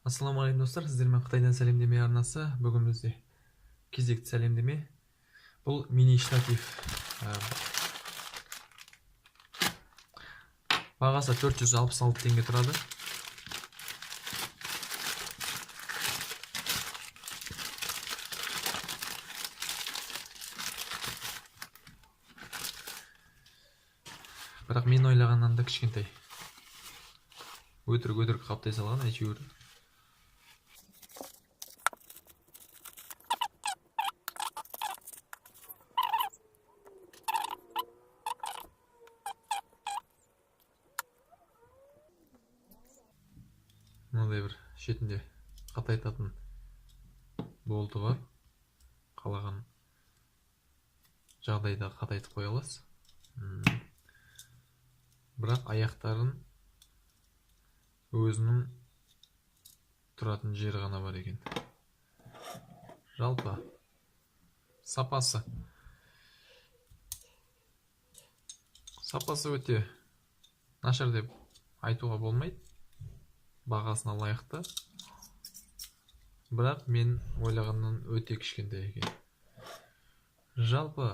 Ассалаумағалейкум, достар! Сіздермен Қытайдан сәлемдеме арнасы. Бүгін бізде кезекті сәлемдеме. Бұл мини штатив. Бағасы 466 теңге тұрады. Бірақ мен ойлағаннан да кішкентай. Өтірік өтірік қаптай салған әйтеуір. Мынандай бір шетінде қатайтатын болты бар. Қалаған жағдайда қатайтып қоя аласыз. Бірақ аяқтарын өзінің тұратын жері ғана бар екен. Жалпы сапасы өте нашар деп айтуға болмайды. Бағасына лайықты. Бірақ мен ойлағаннан өте кішкентай екен. Жалпы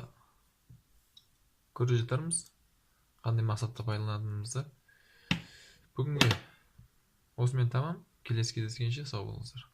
көріп жатармыз қандай мақсатта пайдаланатынымызды. Бүгінге осымен тамам. Келесі кездескенше сау болыңыздар.